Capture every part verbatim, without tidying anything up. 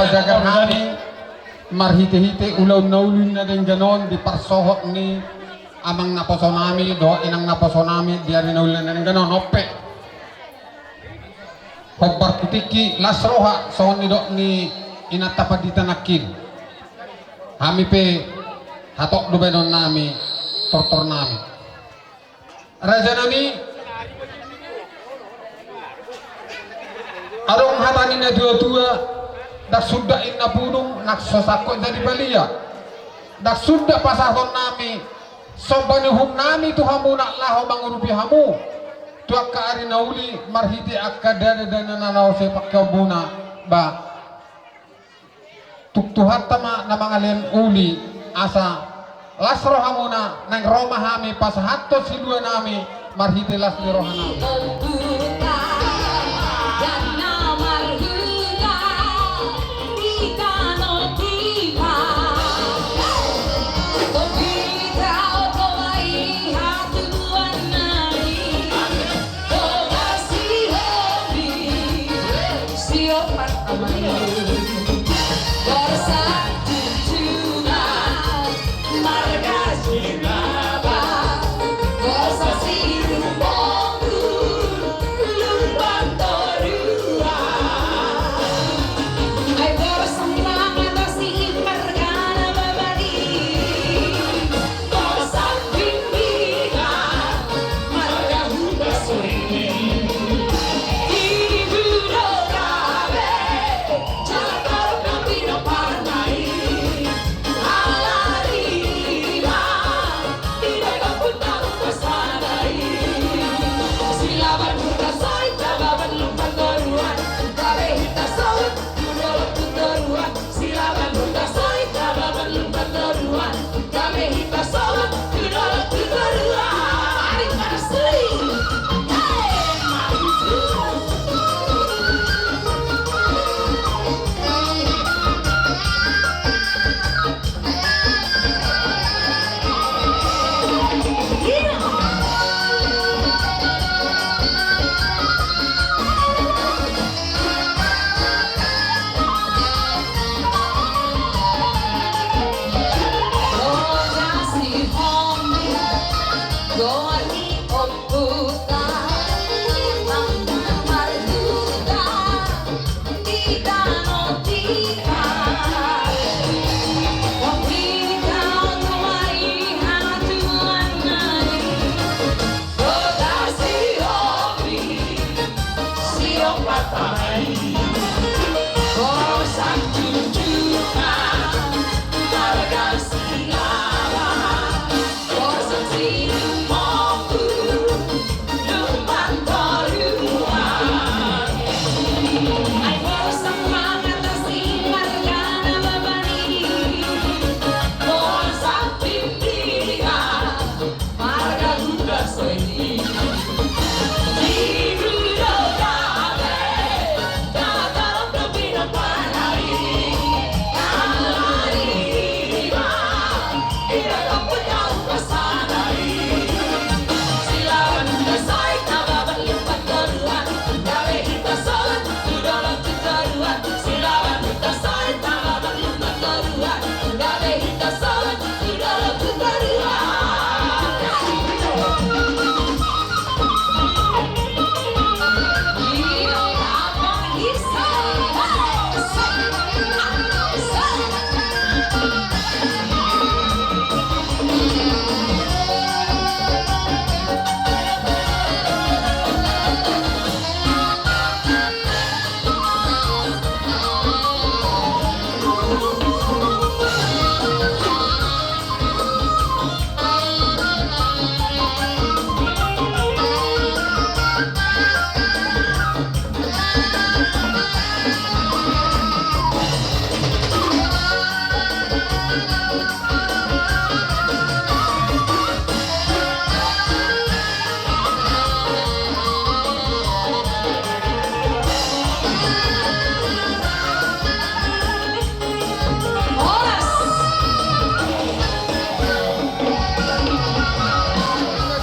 Jagar hami marhite-hite ulaon na uli na denggan on di parsohot ni amang naposo nami dohot inang naposo nami di ari na uli na denggan on. On pe hombar tu tingki las roha songon nidok ni inanta pandita nangkin. Hami pe hatop do baenon nami, tortor nami. Raja nami, adong hata ni na tua-tua, ndang suda inna punung na so sangkot jadi palia. Ndang suda pasahaton nami somba ni uhum nami tu hamuna laho mangurupi hamu tu angka ari na uli marhite angka dana-dana na laho sai pangkeonmuna. Ba, tung Tuhanta ma na mangalean uli asa las rohamuna, naeng ro ma hami pasahathon silua nami marhite las ni roha nami.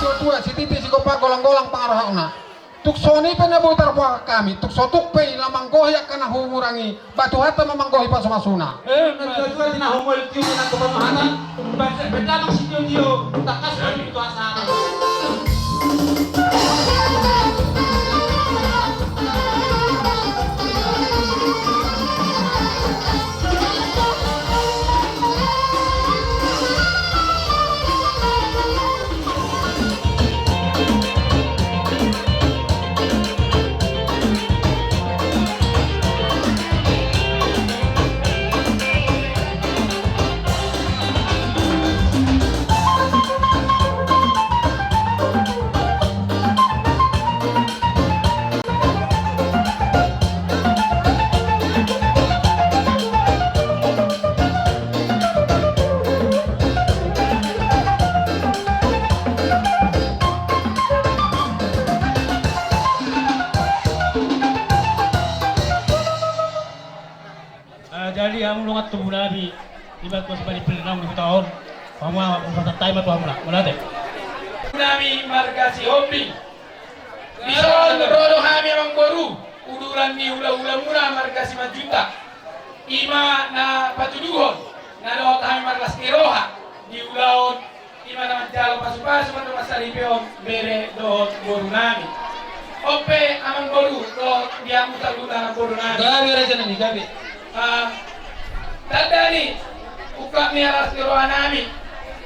Tua-tua, sititi sigompa, golang-golang pangarahutna. Tung songon i pe na boi tarboan hami, tung so tuk pe i laho manggohi angka na hurang i, ba Tuhanta ma manggohi pasupasu-Na. Eh, na tua-tua di na humol tiup na tu panuhatan. Ba-, beda nang sitio-tio, tangkas ma tu asaran. Ah, jadi hamu dongan tubu nami, di bagasan panimpili nami di huta on, hamu ma, pasahat hami ma tu hamuna, mauliate. Nami marga Sihombing. Dison ro do hami amangboru, uduran ni hula-hulamuna marga Simanjuntak. I ma na patuduhon na dohot hami marlas ni roha di ulaon, i ma na manjalo pasupasu ma tu mansaripeon bere dohot boru nami. On pe amangboru dohot di hamu saluhutna amangboru nami. Gabe raja nami, gabe. Ah, tanda ni ungkap ni las ni roha nami,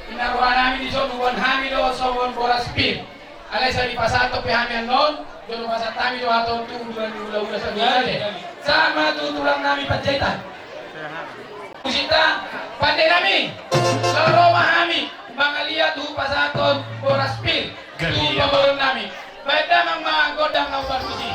i na roha nami dison huboan hami do songon boras pir. Alai sai dipasahat pe hami annon, jolo pasahat hami do hatahon tu uduran ni hula-hula saluhutna. Gabe, gabe. Sahat ma tu tulang nami Panjaitan. Musik ta, pande nami, laho ro ma hami mangaliat hupasahathon boras pir tu pamoruon nami. Baen damang ma gondang na umbar tusi.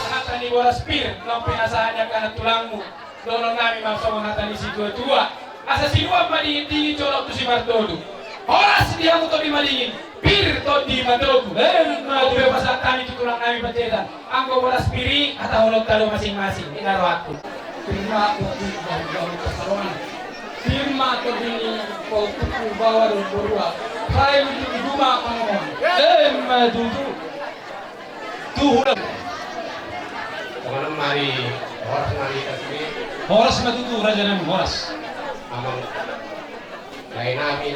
Hata ni boras pir, naung pinasahat ni angka tulangmu. Dohonon nami ma songon hata ni situa-tua: Asa sinuan ma dingin-dingin jolo tu simardodu. Horas di hamu Tondi Madingin, pir Tondi Mandogu. Emma tutu. Pasahat hami tu tulang nami Panjaitan. Anggo boras pir i, hatahononta do masing-masing, i na rohangku. Pir ma Tondi Mandogu, pir ma Tondi ni Paupukku, baoa dohot borua. Sai luju-luju ma pangomoan. Emma tutu. Tu hula. Songon on ma di, horas ma di hita sude. Horas ma tutu, raja nami, horas. Amang lae nami,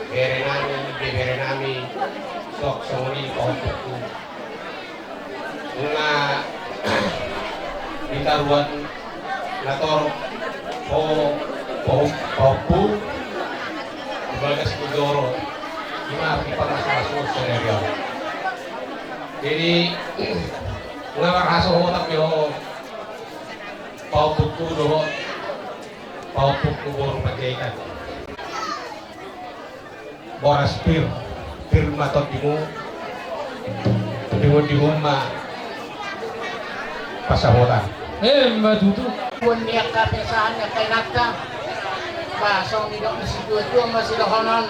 bere nami, bebere nami, suang songon i pahompungku. Nunga ditaruan na torop ho, ho, pahompu di bagas ni joro, ima di pamas-mas sadari on. Jadi, nunga marhasohotan be ho, pahompungku dohot pahompungku boru Panjaitan. Boras pir, pir ma tondimu, tondimu, tondimu ma pasahaton. Emma tutu. Buan ni angka pesahan ni angka inanta. Bah, songon nidok ni situa-tua ma sidohonon.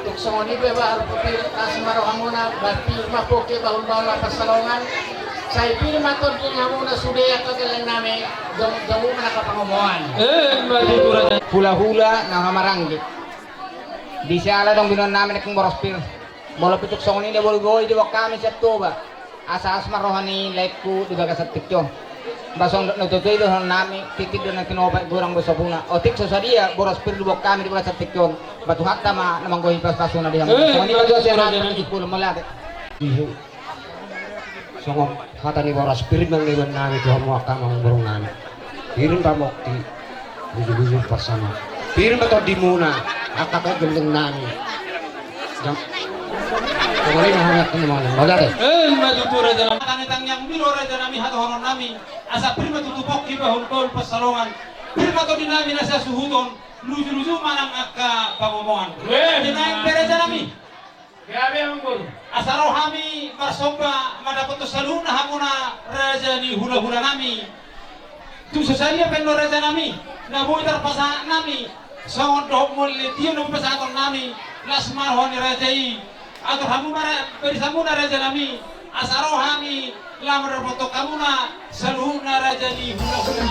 Tung songon i pe bah, rupa pir, las ma rohamuna, bah, pir ma pongki, bah, umbahen na pansalongan. Sai pir ma tondi ni hamuna sude angka gelleng nami, jom, jom ma angka pangomoan. Emma tutu, raja. Hula-hula na maranggi. Di siala adong binoan nami nangkin boras pir. Molo pe tung songon i na boi-boi diboan hami sian Toba. Asa las ma roha ni laengku di bagasan tingki on. Bah songon dok ni natuatua i dohonon nami, tintin do na tinopa, i godang do sabuna. Otik so sadia boras pir diboan hami di bagasan tingki on. Bah Tuhanta ma na manggohi pasu-pasuna di hamu. Eh, songon i ma tutu, raja nami. Mauliate. Songon hata ni boras pir ma na diboan nami tu hamu angka amangboru nami. Pir ma pongki, bujur-bujur pansalongan. Pir ma tondimuna, angka gelleng nami. Jam. Pokokna hami akan mangana. Mauliate. Emma tutu, raja nami. Tangiang-tangiang ni raja nami, hatahonon nami. Asa pir ma tutu pongki, bah umbahen pansalongan. Pir ma tondi nami na sasuhuton. Luju-luju ma nang angka pangomoan. Emma. Di na i pe, raja nami. Gabe, amangboru. Asa ro hami marsomba mandapothon saluhutna hamuna raja ni hula-hula nami. Tung so sadia pe annon, raja nami, na boi tarpasahat nami, songon dohot mauliate i na boi pasahaton nami, las ma roha ni raja i. Atur hamu ma ra-, barisamuna, raja nami, asa ro hami laho mandapothon hamuna saluhutna raja ni hula-hula.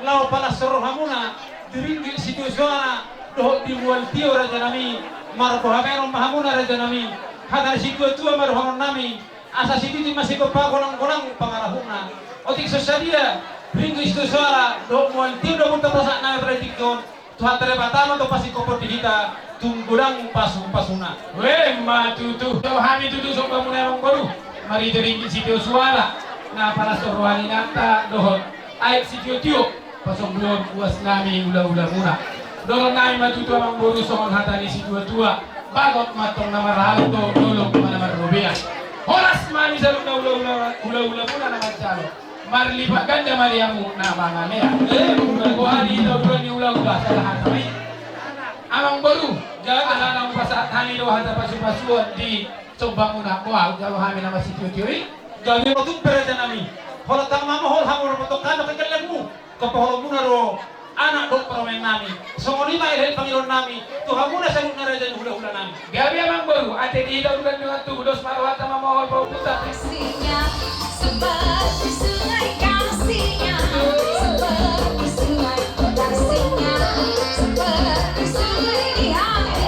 Laho palas rohamuna di ringgit sitio suara dohot di mual tio, rajanami. Marboha meron ma hamuna, rajanami. Hata ni situatua ma dohononnami, asa sititi ma sigompa, golanggolang pangarahutna. Otik so sadia ringgit sitio suara dohot mual tio do, boi tapasahat nami pada tingki on. Tuhanta Debata ma tong pasingkophon di hita, tung godang pasupasuna. Emma tutu. Jalo hami tutu sombamuna, amang boru, marhite ringgit sitio suara na palas roha ni inanta dohot aek sitiotio, pasombuon uasnami ulahulamuna. Dohononnami ma tutu, amang boru, songon hata ni situatua: Bagot ma antong na marhalto, dolok ma na marrobean. Horas ma hami saluhutna ulahulamuna na manjalo. Marlipat ganda ma di hamu na manganea. Emma tutu. Boha di hita uduran ni hulahula, sahat hami, amang boru? Jalo. Ala naung pasahat hami do hata pasupasuon di sombamuna, boha jalo hami na marsitiotio i? Gabe ma tutu, rajanami. Holan tang mamohol hamu, ro potong kami kekelenmu. Kepoholonmuna do anak dohot parumaennami. Songon i ma hela pangidoannami tu hamuna saluhutna raja ni hulahulanami. Gabe, amang boru, ate di hita uduran ni dongan tubu, dos ma rohanta mamohol pahompunta. Kasihnya seperti sungai, kasihnya seperti sungai, kasihnya seperti sungai di hati.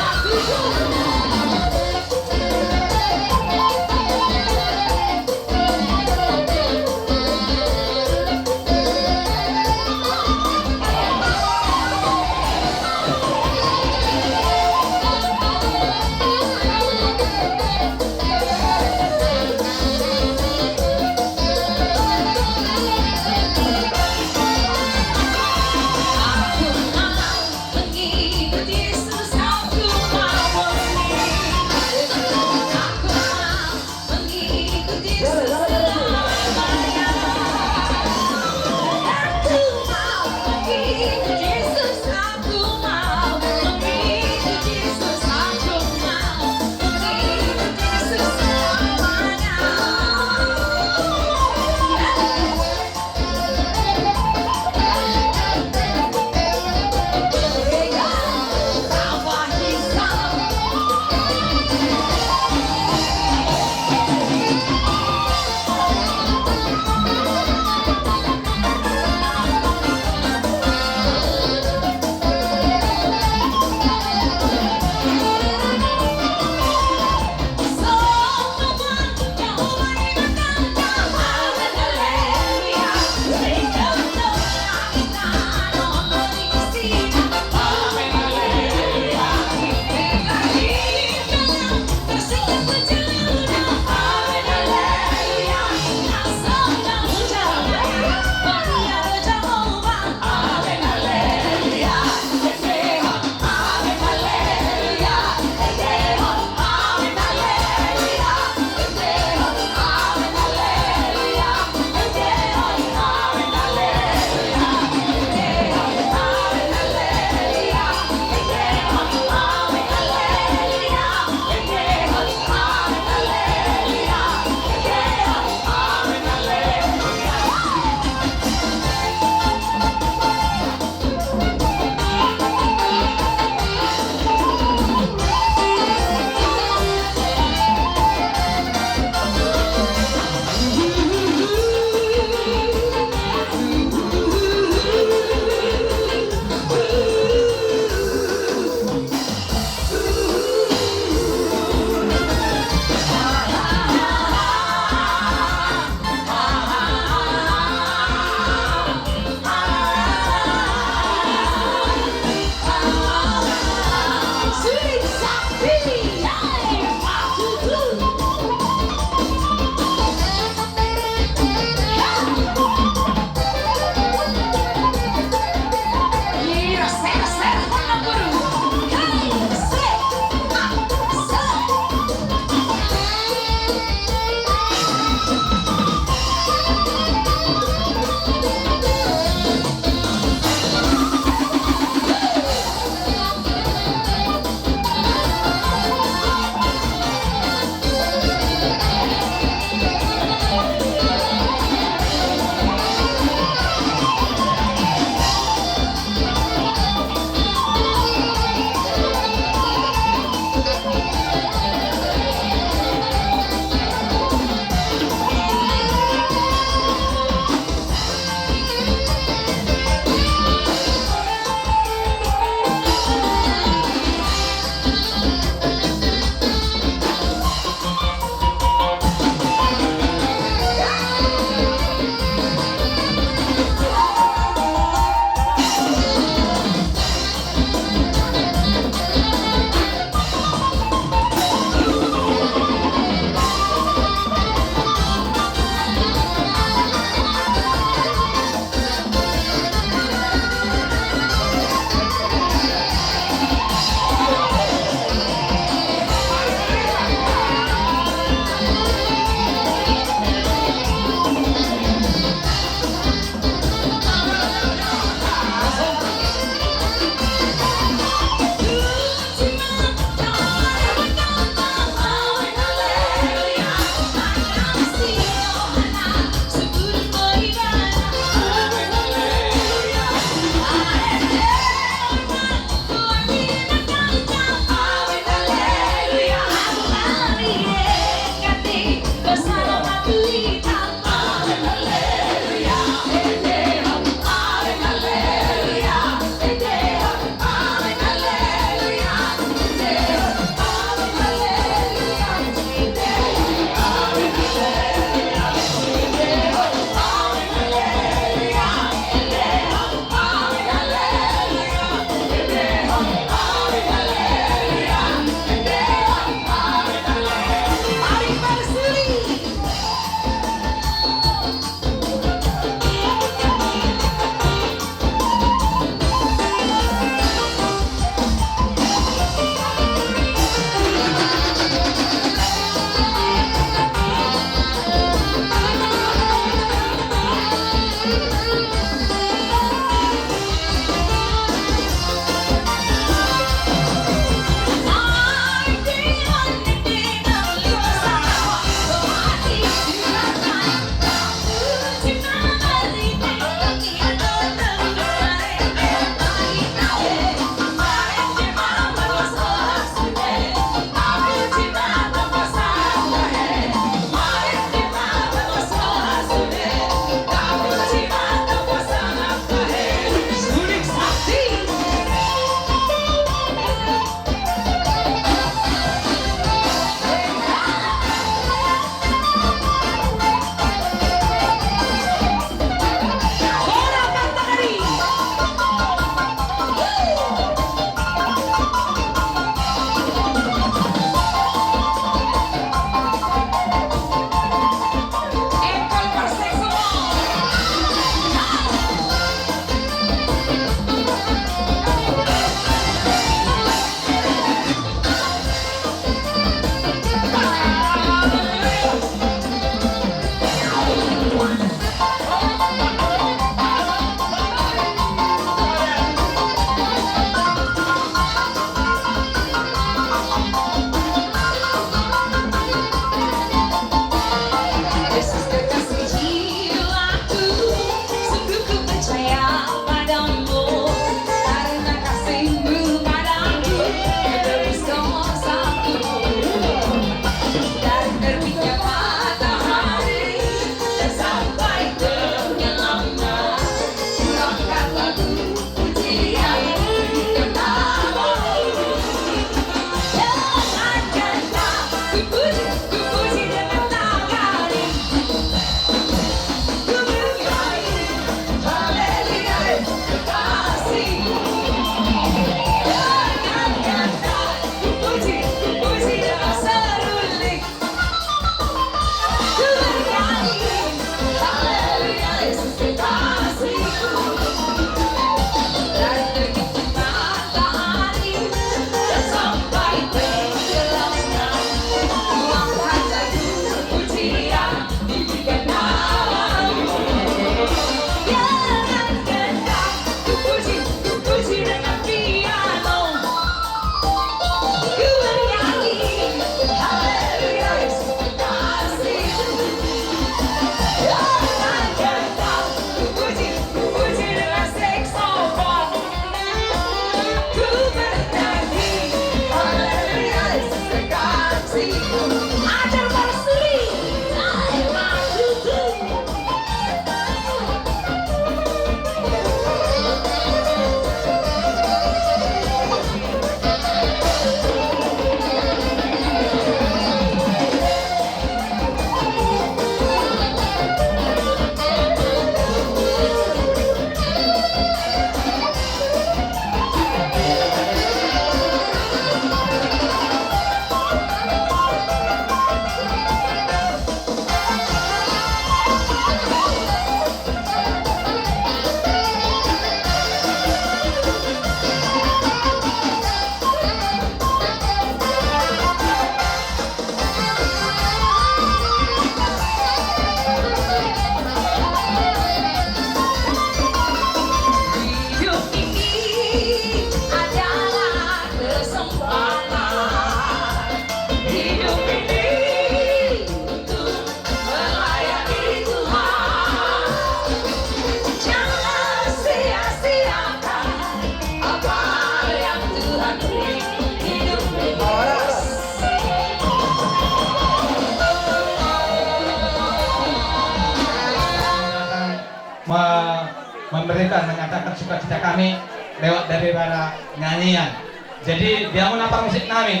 Nami lewat daripada nyanyian. Jadi dia mau napa musik nami?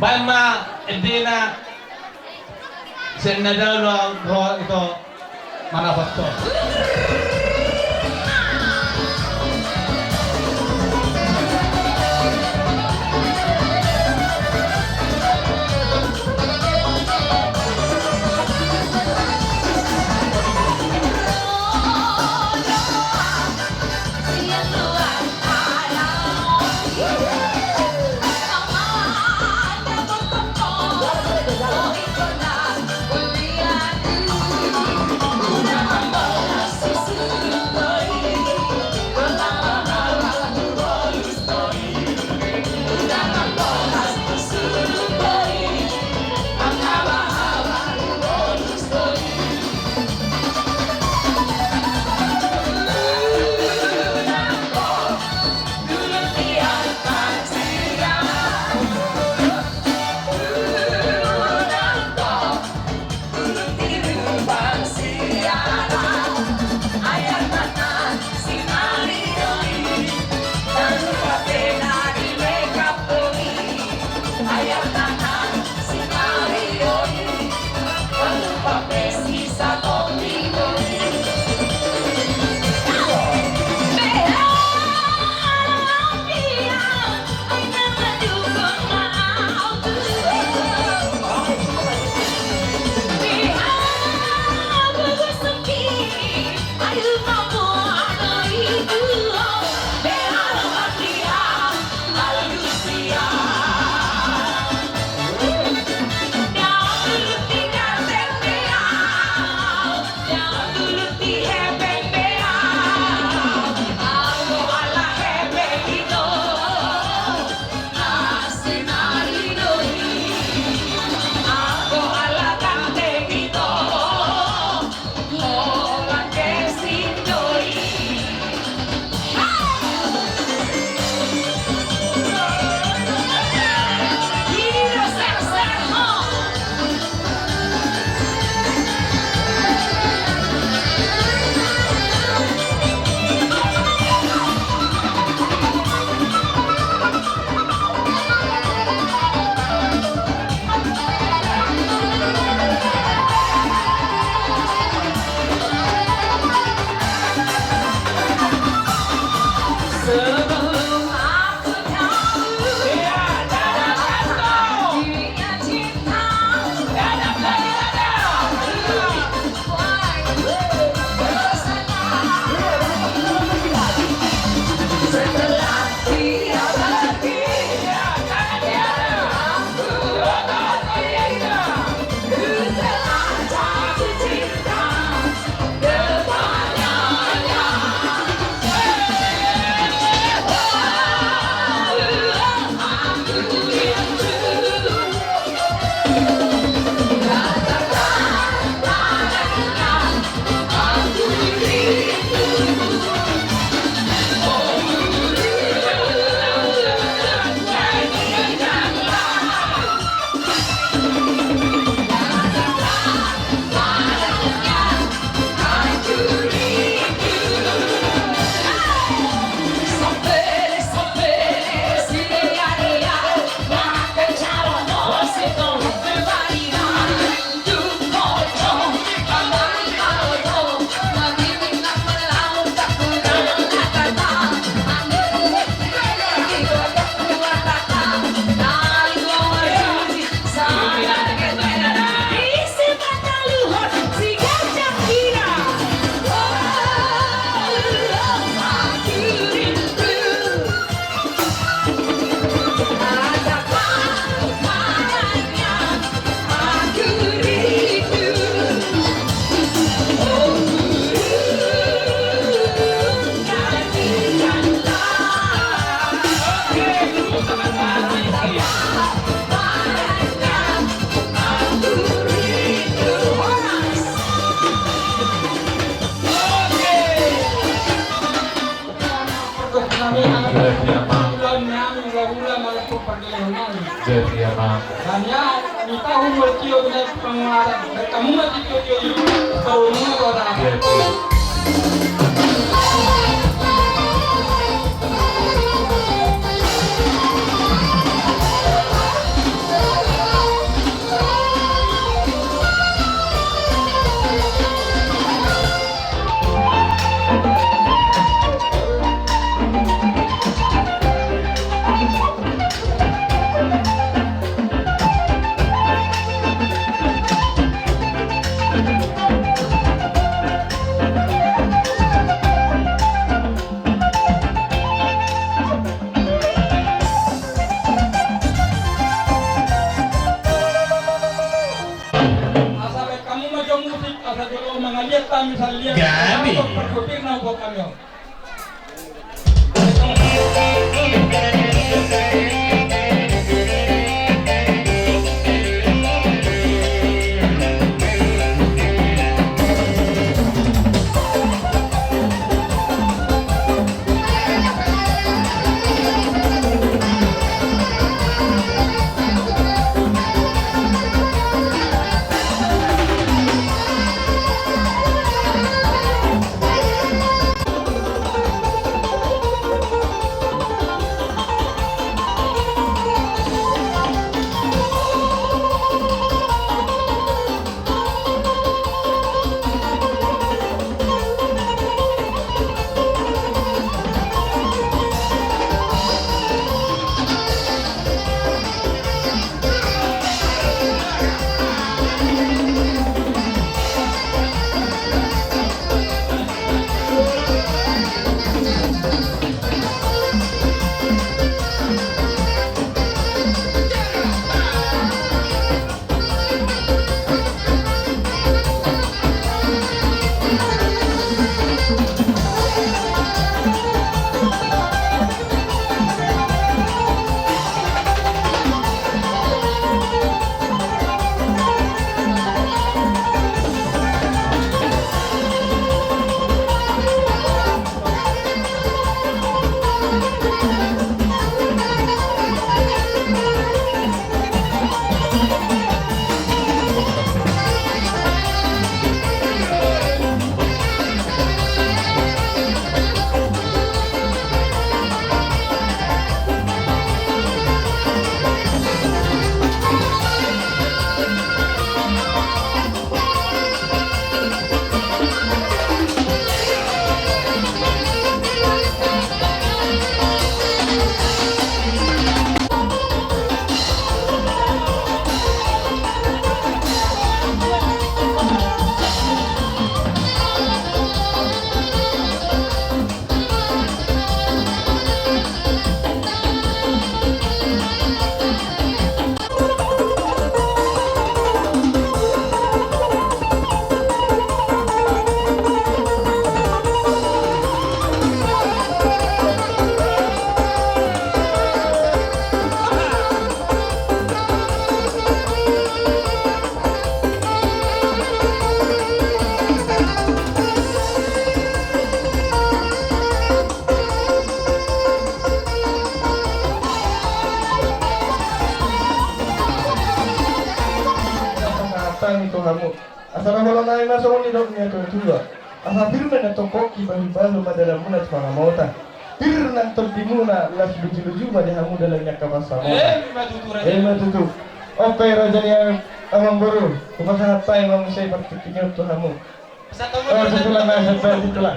Baen ma endena. Sian na dao ro ito mana foto. Gabe. Pasahaton i tu hamu. Asa na holong nami ma songon nidok ni natuatua. Asa pir ma nang tongkongki, balubalu ma dalanmuna tu pangamotan. Pir nang tondimuna, las luju-luju ma di hamu dalan ni angka pansamotan. Emma tutu, Raja. Emma tutu. On pe, Raja ni Amangboru, hupasahat hami ma muse partingkian on tu hamu. Satu, oh, satu, satu, satu, satu, satu.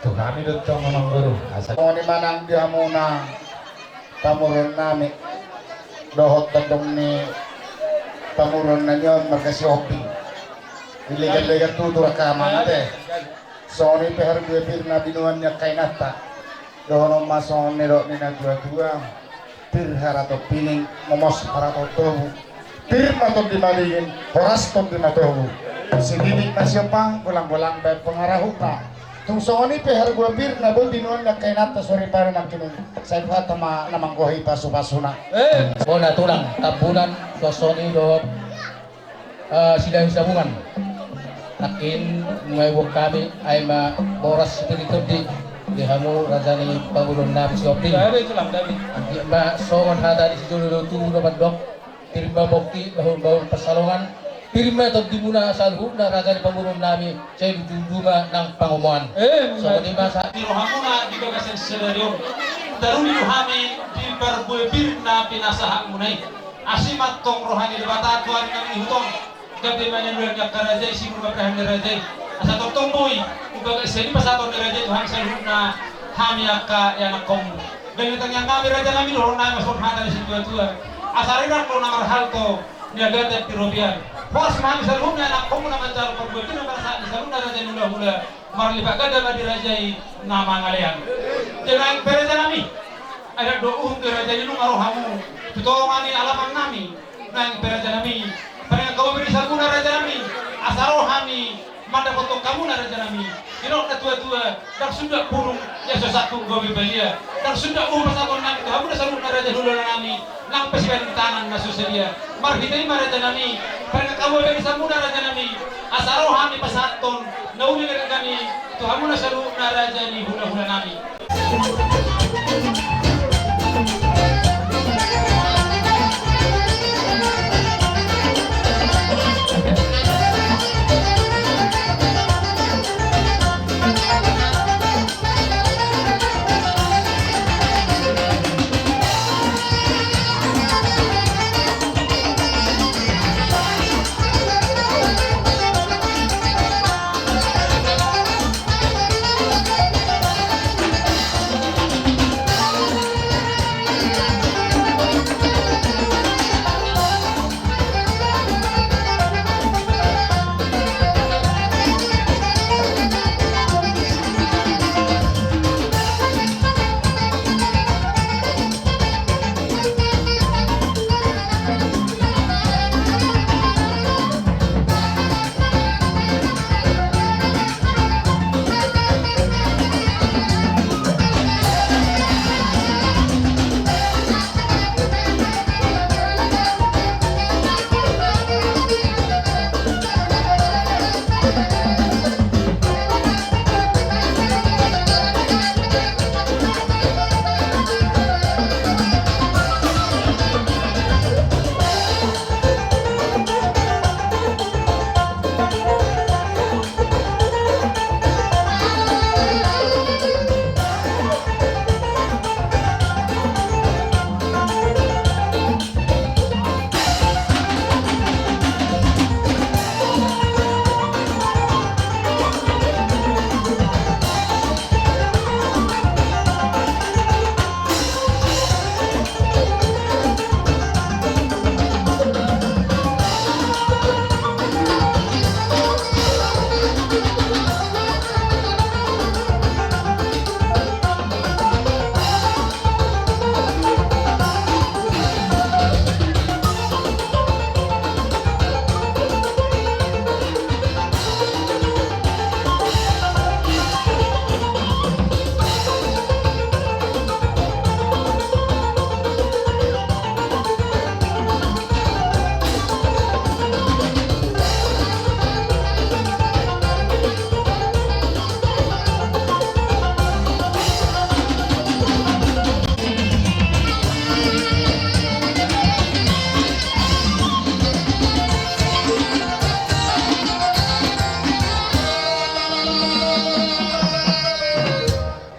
Tu hami do tong, Amangboru. Asa songon i ma nang di hamuna pamoruon nami dohot tondong ni pamoruon nami on marga Sihombing. Ilegan-legan tutu raka amang ate. Songon i pe harbue pir na binoan ni angka inanta. Dohonon ma songon nidok ni natuatua. Pir harato pining, momos harato tobu. Pir ma tondi madingin, horas tondi matogu. Sididik ma siompa, golang-golang baen pangarahutna. Tung songon i pe harbue pir na boi binoan ni angka inanta soripada nangkining. Sai buhanta ma na manggohi pasu-pasuna. Eh. Bona tulang Tambunan, songon i dohot eh, Silahisabungan. Nangkin nunga iboan hami, ai ma boras sipir ni tondi di hamu raja ni pamoruon nami Sihombing. Anggiat ma songon hata ni sijolo do tubu na mandok, pir ma pongki, bahul-bahul pansalongan, pir ma tondimuna saluhutna raja ni pamoruon nami, sai luju-luju ma nang pangomoan. Eh, songon i ma sa- Di rohamuna di bagasan sadari on, taruli do hami di parbue pir na pinasahatmuna i. Asi ma antong roha ni Debata tu ari na mangihut on. Gabe ma niula ni angka raja i, siburbabrahan ni raja i. Asa tongtong boi umbahen sian i pasahaton ni raja i tu hami saluhutna, hami angka ianakhonmu. Gabe tangiang nami raja nami, dohonon nami ma songon hata ni situatua. Asa rade do na marhalto, niagatan piropian. Horas ma hami saluhutna ianakhonmu na manjalo parbue pir na pinasahat ni saluhutna raja ni hulahula. Marlipat ganda ma di raja i na mangalean. Jadi naeng pe raja nami, ai ndang dohot uhum di raja i, nunga ro hamu tu tonga ni alaman nami. Naeng pe raja nami, panindanghon hamu di saluhutna raja nami, asa ro hami Mandapothon hamuna raja nami, didok na tua-tua, ndang sundat burung ia so sangkut gobe balia. Ndang sundat uhu pasahaton nami tu hamuna saluhutna raja ni hulahula nami, nang pe sibahen tangan na so sadia. Marhite i ma raja nami, paringot hamu ma barisamuna raja nami, asa ro hami pasahathon na uli na denggan i tu hamuna saluhutna raja ni hulahula nami.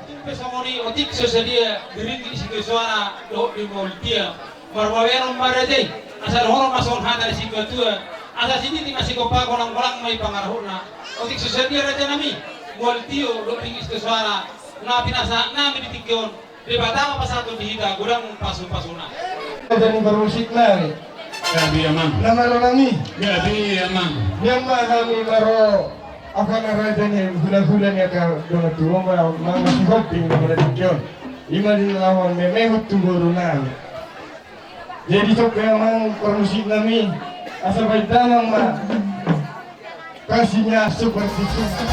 Tung pe songon i, otik so sadia di ringgit sitio soara dohot di mual tio. Marpaboaon ma raja i, asa dohonon ma songon hata ni situatua, asa sititi ma sigompa, golang-golang ma i pangarahutna. Otik so sadia raja nami, mual tio dohot ringgit sitio soara na pinasahat nami di tingki on, Debata ma pasahathon di hita godang pasu-pasuna. Jadi parmusik nami. Gabe amang. Na malo nami. Gabe amang. Nian ma hami maro angka na raja ni hula-hula ni angka dongan tubu ma, ma, masihol di tingki on. I ma di na laho memehut tu boru nami. Jadi songon i amang parmusik nami, asa bahen damang ma. Kasihnya seperti sungai.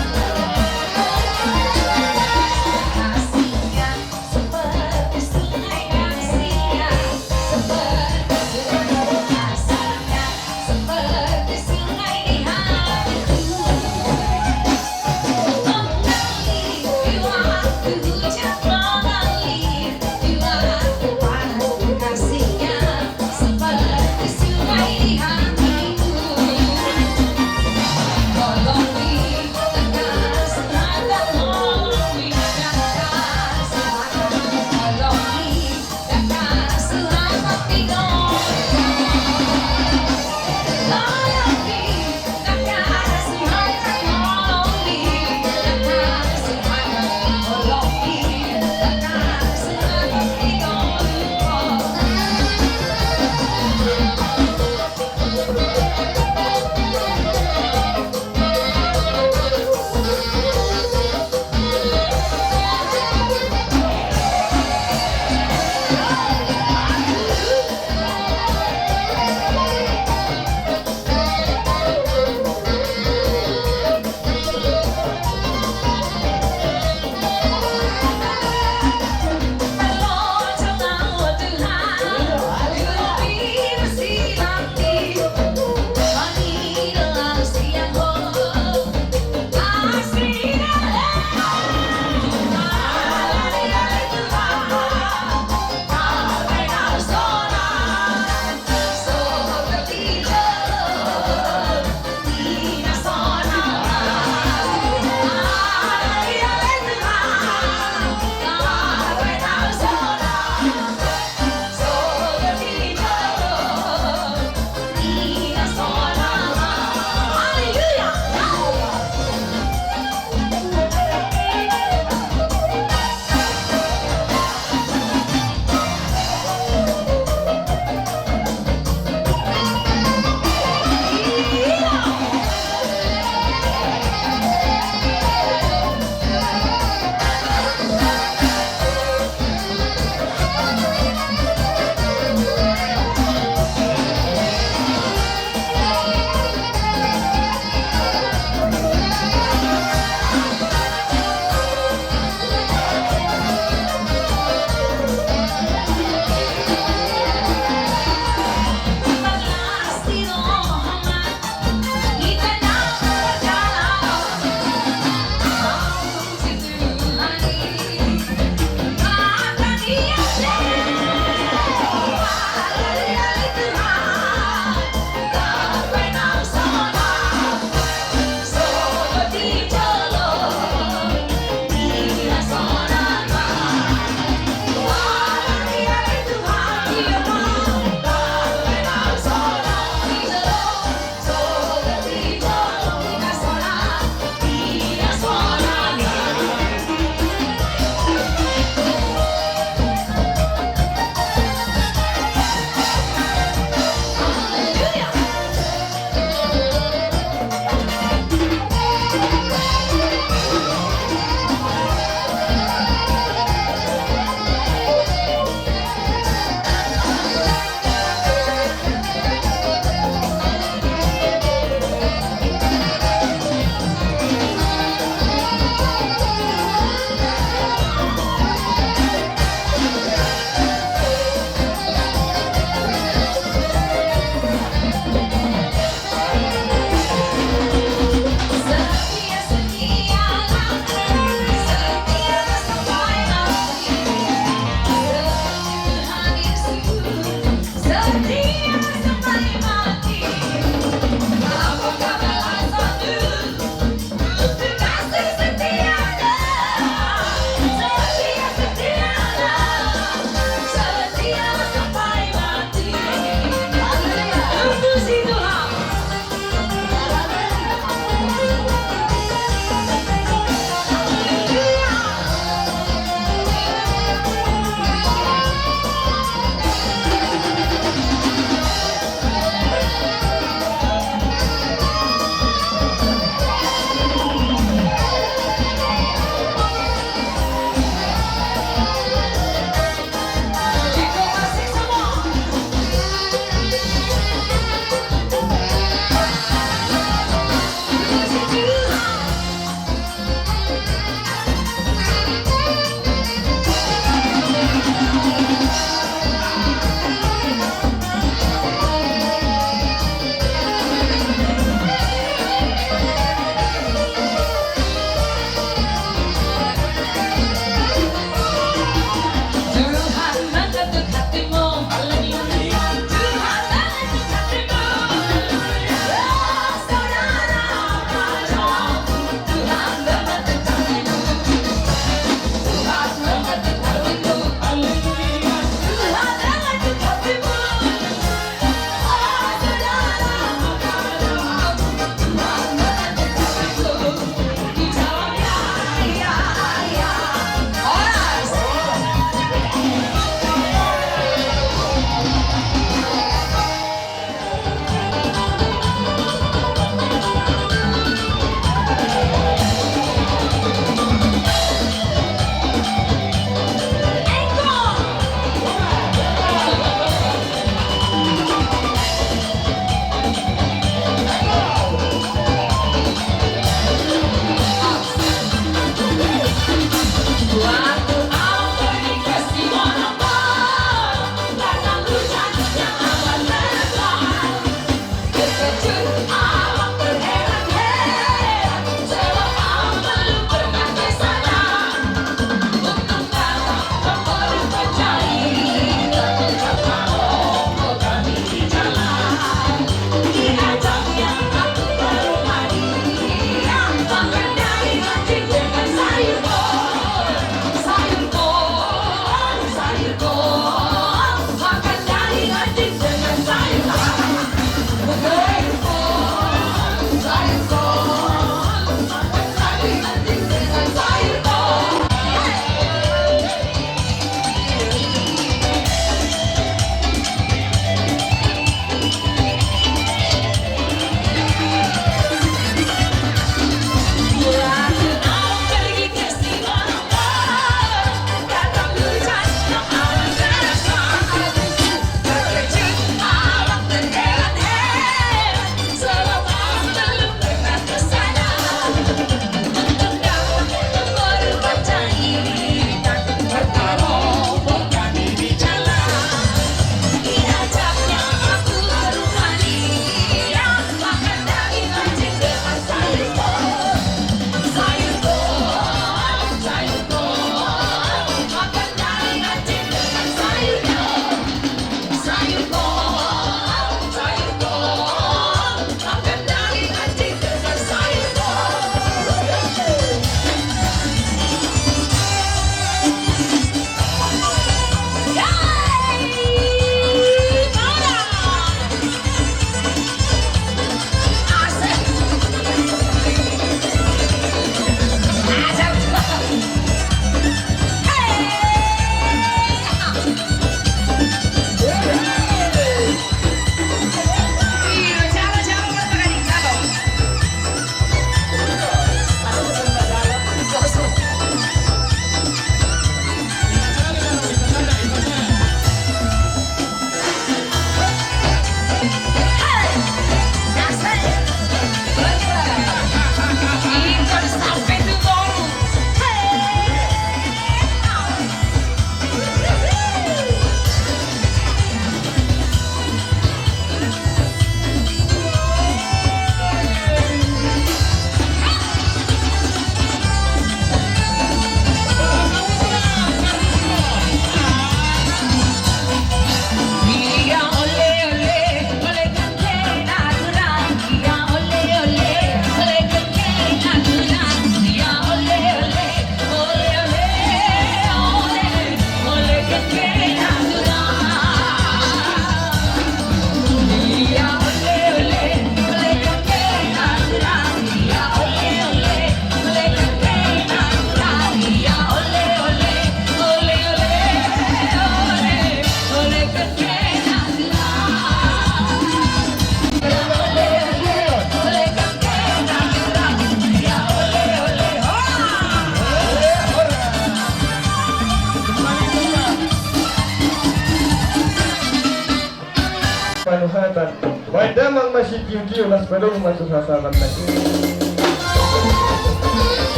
Panuhatan. Baen damang ma sitiu-tiu, las padomu ma tu hasaban nai.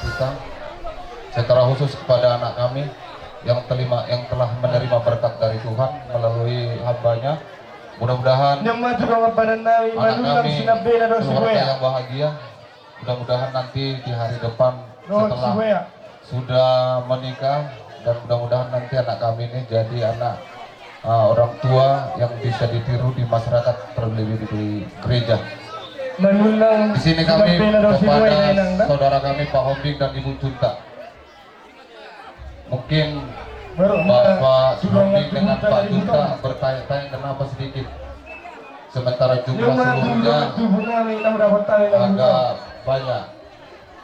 Kita secara khusus kepada anak kami yang terima, yang telah menerima berkat dari Tuhan melalui hambanya. Mudah-mudahan anak kami, keluarga yang bahagia. Mudah-mudahan nanti di hari depan setelah sudah menikah, dan mudah-mudahan nanti anak kami ini jadi anak, eh, orang tua yang bisa ditiru di masyarakat, terlebih di gereja. Di sini kami kepada saudara kami Pak Hombing dan Ibu Junta. Mungkin Bapak Hombing dengan Pak Junta bertanya-tanya kenapa sedikit, sementara jumlah seluruhnya agak banyak.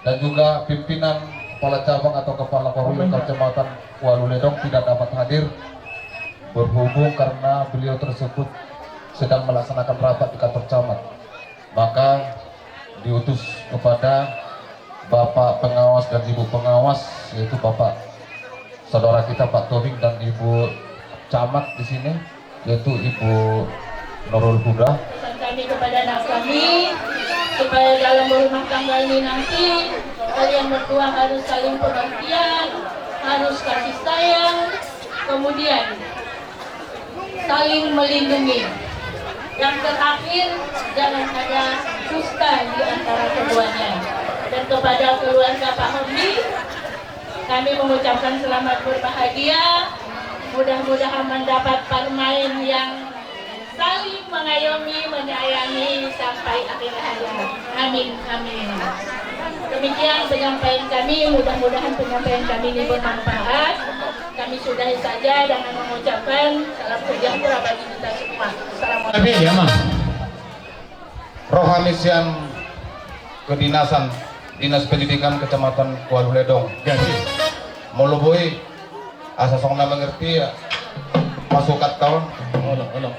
Dan juga pimpinan kepala cabang atau kepala korwil Kecamatan Waluledong tidak dapat hadir, berhubung karena beliau tersebut sedang melaksanakan rapat di kantor camat. Maka diutus kepada Bapak Pengawas dan Ibu Pengawas, yaitu Bapak saudara kita Pak Tobing dan Ibu Camat di sini, yaitu Ibu Nurul Huda. Pesan kami kepada anak kami, supaya dalam berumah tangga ini nanti kalian berdua harus saling pengertian, harus kasih sayang, kemudian saling melindungi. Yang terakhir, jangan ada dusta di antara keduanya. Dan kepada keluarga Pak Hombing, kami mengucapkan selamat berbahagia. Mudah-mudahan mendapat permain yang saling mengayomi, menyayangi sampai akhir hayat. Amin, amin. Demikian penyampaian kami, mudah-mudahan penyampaian kami ini bermanfaat. Kami sudahi saja dengan mengucapkan salam sejahtera bagi kita semua. Assalamualaikum. Roha misian kedinasan, Dinas Pendidikan Kecamatan Waluledong. Molo boi, asa songon na mangerti, ya. Pasukan taon.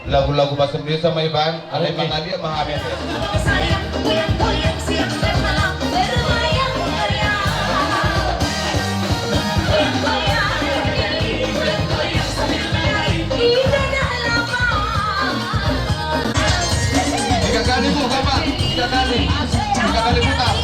Lagu-lagu bahasa Indonesia ma ibaen, alai mangalia ma hami. Tiga kali, Bu, Bapak. Tiga kali. Tiga kali putar.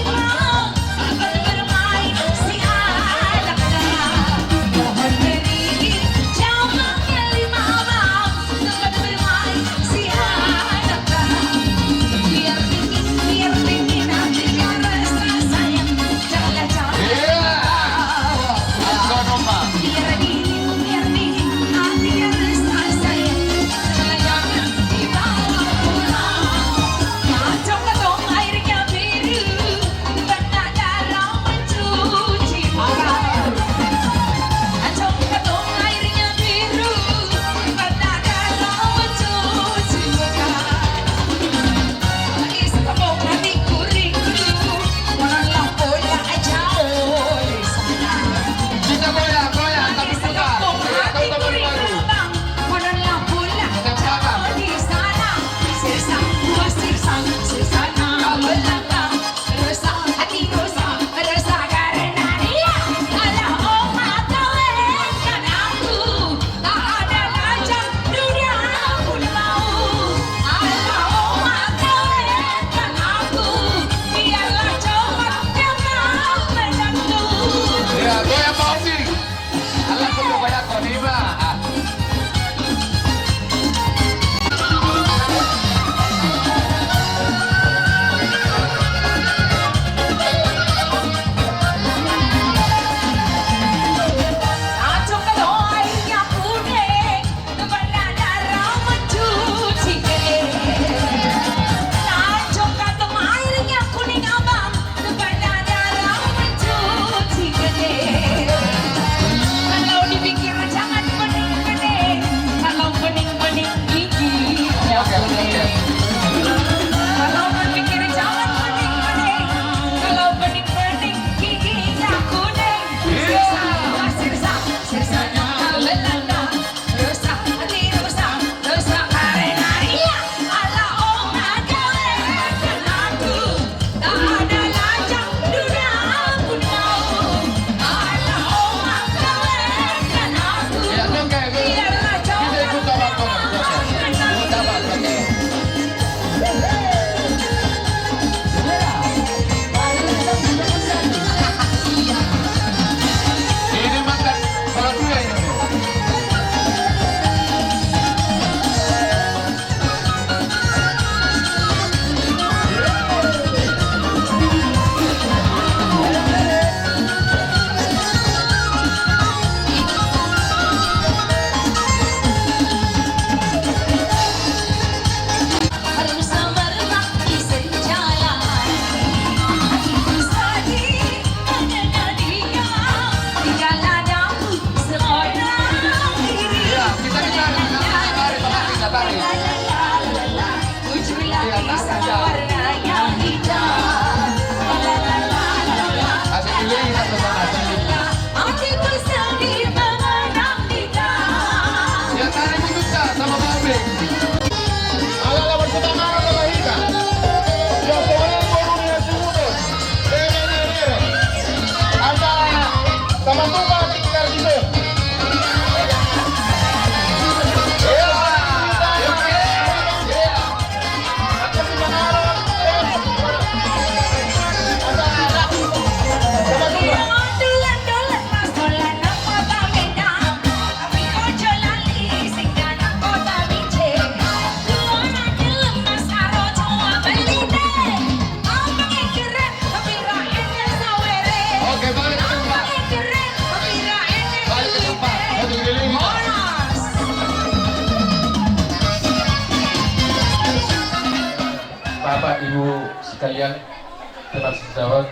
Teman sejawat,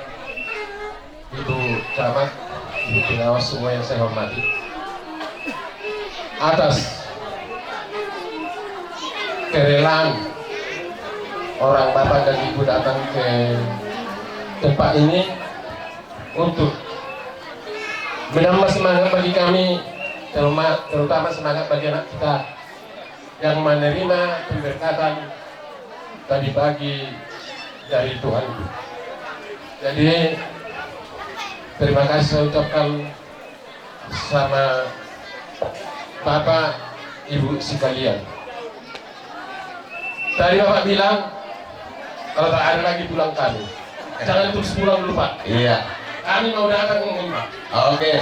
Ibu Camat, Ibu Pengawas, semua yang saya hormati. Atas kerelaan orang Bapak dan Ibu datang ke tempat ini untuk menambah semangat bagi kami, terutama, terutama semangat bagi anak kita yang menerima pemberkatan tadi pagi dari Tuhan. Jadi, terima kasih saya ucapkan sama Bapak, Ibu sekalian. Tadi Bapak bilang, kalau tak ada lagi pulang kami. Jangan terus pulang dulu, Pak. Iya. Kami mau datang, Pak. Oke.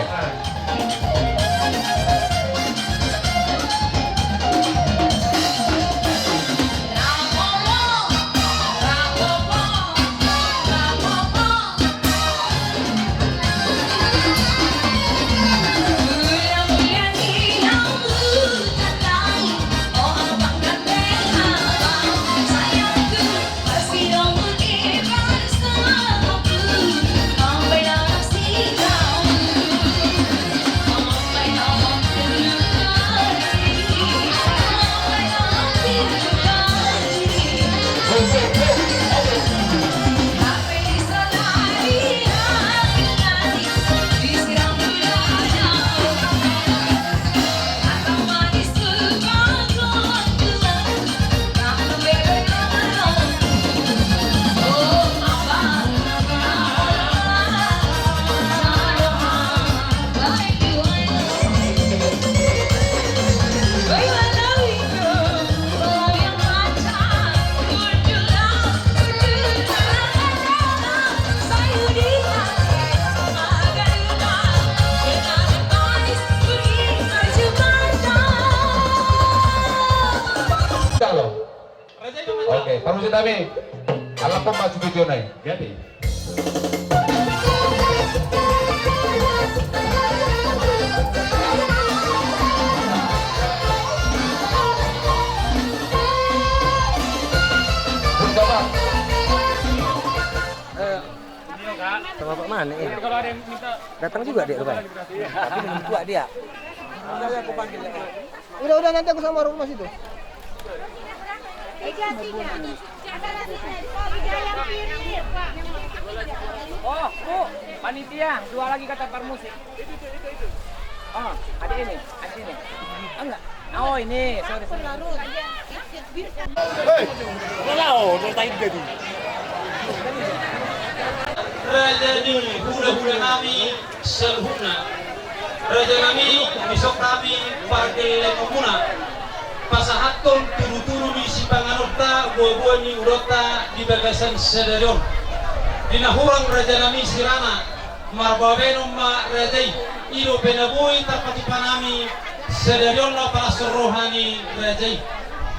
Oke, parmusik nami. Alap pun masuk video nai. Jadi. Sama Pak Mane, eh. Datang juga dia rupanya. Tapi belum tua dia. Udah, udah, nanti aku sama rumah situ. Oh, Bu, panitia, dua lagi kata parmusik. Oh, ada ini, ada ini. Enggak. Oh, ini, sorry, sorry. Hei, udah tahu, udah tahu jadi. Raja ni hulahula nami saluhutna. Raja nami, dison hami pargellengonmuna pasahathon tudutudu ni sipanganonta, boaboa ni ulaonta di bagasan sadari on. Di na hurang raja nami sirana, marbahenon ma raja i, i dope na boi tarpatupa nami sadari on laho palashon roha ni raja i.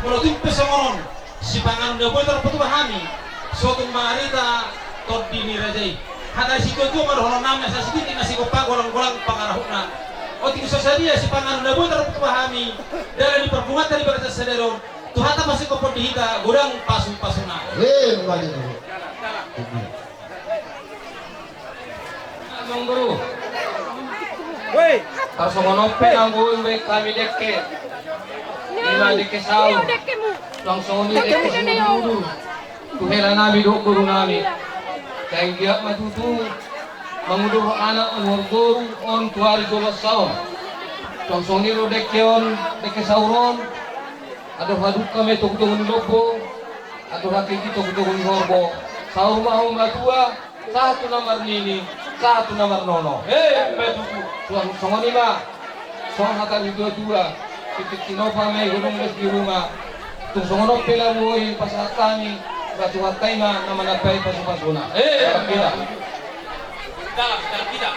Molo tung pe songon on, sipanganon na boi tarpatupa hami, sotung mangarita tondi ni raja i. Hata ni situatua ma dohonon nami, asa sititik na sigompa, golanggolang pangarahutna. Otik so sadia sipanganon na boi tarpatupa hami, dalan ni parbunganta di bagasan sadari on, Tuhanta pasingkophon di hita godang pasupasuna. Eh, lumayan dulu. Amangboru. Woi. Tarsongon on pe nanggo umbahen hami dengke. Ima dengke saur. Suang songon i dengke simudurudur. Tu hela nami dohot boru nami. Sai anggiat ma tutu mangudur anak mangudur boru on tu ari joloan on. Suang songon i do dengke on, dengke saur on. Adong hadungka ma i togutogu ni lombo, adong hatingki togutogu ni horbo. Saur ma hamu matua, sahat tu na marnini, sahat tu na marnono. He, ima tutu. Suang songon i ma, songon hata ni situatua, titik tinopa ma i godang les di ruma. Tung songon on pe na boi pasahat hami, ba Tuhanta i ma na manambai pasupasuna. He, ima tutu. Dalam, dalam kita.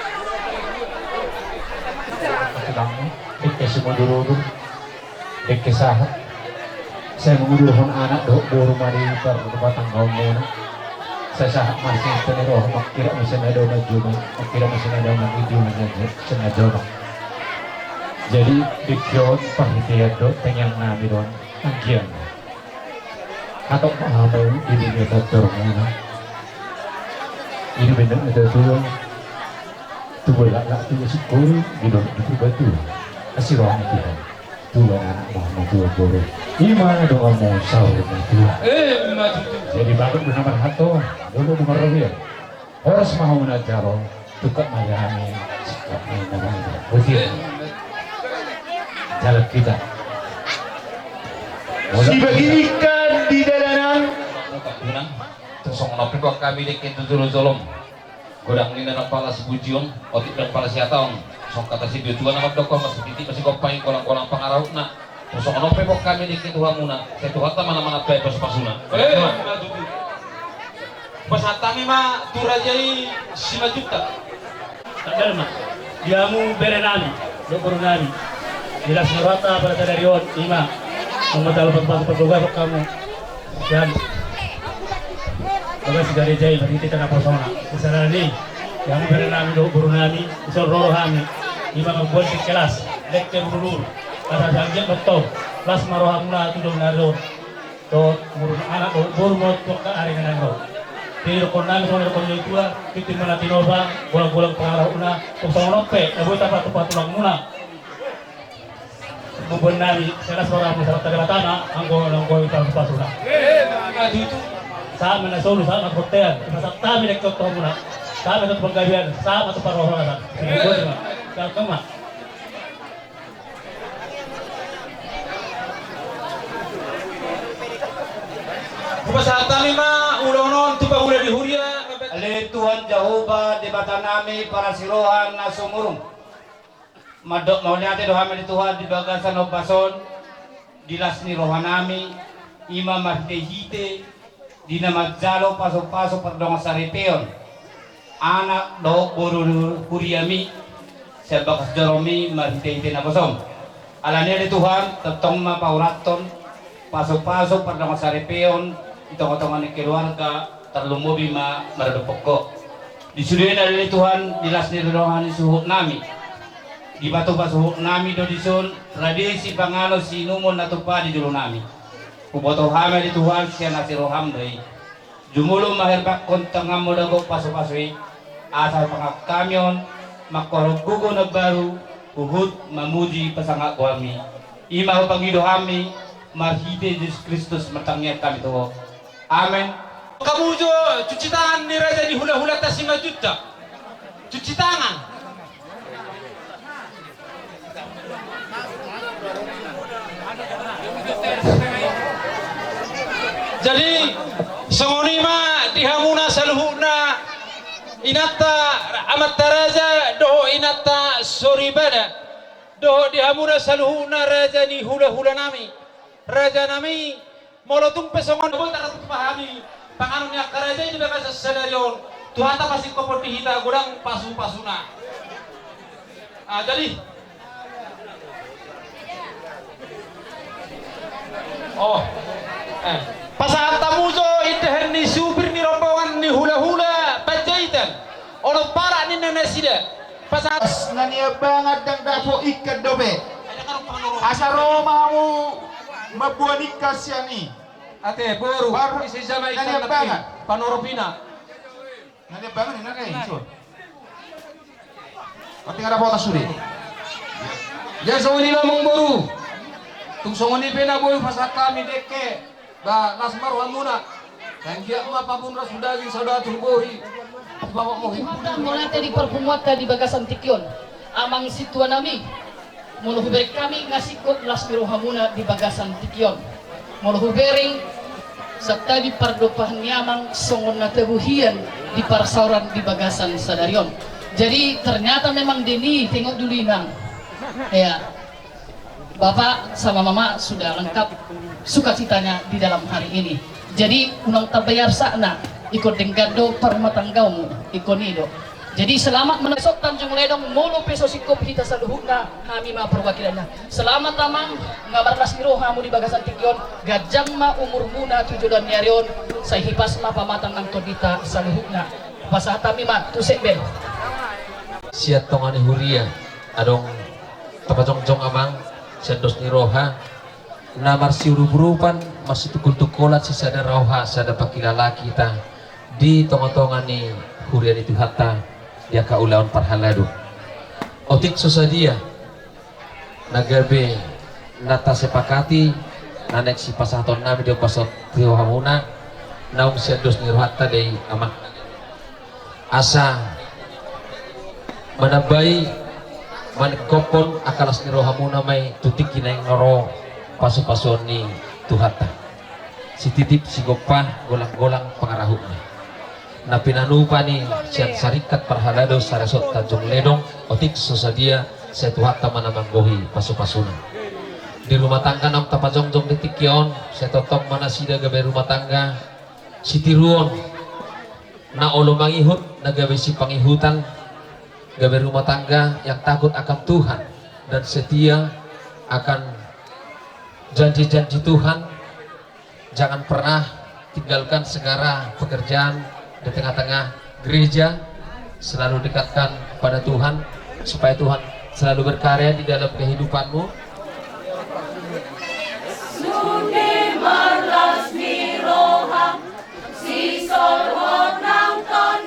Dengke simudurudur. Dengke sahat. Sai mangudurhon anak dohot boru ma di parbatanggaonmuna. Sai sahat ma sian i roha, mangkirap ma sian i dao manjou, mangkirap ma sian i dao manjou, mangkirap ma sian i dao manjou. Jadi dengke on pahitean dohot tangiang nami do on, anggiat hatop ma hamu di bagasan umurmuna. Ini benar ada tulang. Tulang lak lak tulang sikul di dalam itu batu. Asi rohani Tuhan. Tulang anak mah tulang boru. Ima doa mau sahur mau tulang. Eh, maju. Jadi bapak benar hato. Dulu dengar dia. Horas ma hamuna jalo, tungkot ma di hami, sikap ni na bangga. Bujur. Jalan kita. Sibagikan di dalanan. Tung songon on pe boan hami dengke tu jolo-jolom. Godang ni na palas bujion, otik dan palas siataon. Songon hata si dua tua na mandok on, masititi, masigompang, golang-golang pangarahutna. Tung songon on pe boan hami dengke tu hamuna. Sai Tuhanta ma na manambai pasu-pasuna. Eh, maju. Pasahat hami ma tu raja i Simanjuntak. Tanggal ma di hamu bere nami dohot boru nami. Di las ni rohanta pada sadari on ima. Mangalo pasu-pasu pardogaon hamu. Sian bagas gareja i marhite naposona. Di sadari on i di hamu bere nami dohot boru nami. Dison ro rohami. Ima mamboan di kelas. Dengke burulur. Asa sanggiat dohot tong. Las ma rohamuna tu joloan ni ari on. Dohot boru, anak dohot boru ma tu angka ari na naeng ro. Didokkon nami songon na nidokkon ni natua-tua, tintin ma na tinopa, golang-golang pangarahutna, tung songon on pe na boi tapatupa tulangmuna. Mamboan nami, sai las rohamuna, sai las Debata ma anggo na boi pasu-pasuna. Sahat ma na solu, sahat ma na bontean, pasahat hami dengke on tu hamuna. Sahat ma tu panggabean, sahat ma tu parhorasan. Sai las ma. Hupasahat hami ma ulaon on tu pangula ni huria. Ale Tuhan Jahowa Debata nami parasi roha na sumurung. Mandok mauliate do hami ale Tuhan di bagasan ombas on, di las ni roha nami, ima marhite-hite di na manjalo pasu-pasu pardongansaripeon anak dohot boru huriami sian bagas joromi marhite-hite naposom. Alani i ale Tuhan, tongtong ma paurathon pasu-pasu pardongansaripeon di tonga-tonga ni keluarga, tarlumobi ma maradophon Ho. Di sudena ale Tuhan, di las ni roha ni suhut nami, dipatupa suhut nami do dison tradisi panganon siinumon na tupa di jolo nami. Huboto hami ale Tuhan sian asi roham do i. Jumolo ma herbangkon tanganmu dagok pasu-pasu i, asa pangan hami on mangkorhon gogo na baru, huhut mamuji pasangap goarmi. Ima hupangido hami marhite Jesus Kristus martangiang hami tu Ho. Amen. Hamu jo cuci tangan ni raja ni hula-hulanta Simanjuntak. Cuci tangan. Jadi songon i ma di hamuna saluhutna inanta amanta raja dohot inanta soripada, dohot di hamuna saluhutna raja ni hula-hula nami, raja nami. Molo tung pe songon on, boi tartutup hami panganon ni angka raja i di bagasan sadari on. Tuhanta pasingkophon di hita godang pasu-pasuna. Ah, jadi. Oh. Eh. Pasahat hamu jo indahan ni supir ni rombongan ni hula-hula Panjaitan. Onom parak ninna nasida. Pasahat. As na niambangan ndang dapot ikan dope. Asa ro ma hamu mamboan ikan sian i. Ate boru. Baru isi jama na ikan niambangan. Panoropina. Na niambangan i na kain so. Mati nga dapot sude. Jadi songon i ma amang boru. Tung songon i pe na boi pasahat hami dengke. Ba las ma rohamuna. Anggiat ma pamunras tu daging, sada tu bohi. Mauliate di parpunguanta di bagasan tingki on. Amang sintua nami, molo hubereng hami nga singkop las ni rohamuna di bagasan tingki on. Molo hubereng, santabi pardompahan ni amang songon na tabo hian di parsaoran di bagasan sadari on. Jadi ternyata memang deni tengok dulu inang. Ya. Bapak sama mama sudah lengkap sukacitanya di dalam hari ini. Jadi unang tamba arsak na, ingkon denggan do parumatanggaonmu, ingkon i do. Jadi selamat mena-, Tanjung Ledong, molo pe so singkop hita saluhutna, hami ma perwakilanna. Selamat amang, nga marlas ni roha hamu di bagasan tingki on, ganjang ma umurmuna tu joloan ni ari on, sai hipas ma pamatang nang tondinta saluhutna. Pasahat hami ma tu sekben. Sian tonga ni huria, adong tapajongjong amang, sian dos ni roha, na marsiurup-urupan, marsitungkol-tungkolan, sisada roha, sada pangkilala hita, di tonga-tonga ni huria ni Tuhanta di angka ulaon parhalado. Otik so sadia na gabe na tasepakati na naeng sipasahatonnami di ombas on tu hamuna, naung sian dos ni rohanta do i, Amang. Asa manambai, maningkophon angka las ni rohamuna ma i tu tingki naeng ro pasu-pasuon ni Tuhanta. Sititip sigompa, golang-golang pangarahutna. Na pinanupani sian saringkat parhalado saresort Tanjung Ledong, otik so sadia, sai Tuhanta ma na manggohi pasu-pasuna. Di rumah tangga naung tapajongjong di tingki on, sai tongtong ma nasida gabe rumah tangga sitiruon, na olo mangihut, na gabe sipangihutan, gabe rumah tangga yang takut akan Tuhan dan setia akan janji-janji Tuhan. Jangan pernah tinggalkan segala pekerjaan di tengah-tengah gereja. Selalu dekatkan pada Tuhan, supaya Tuhan selalu berkarya di dalam kehidupanmu. Sude marlas ni roham, sisolhot nang ton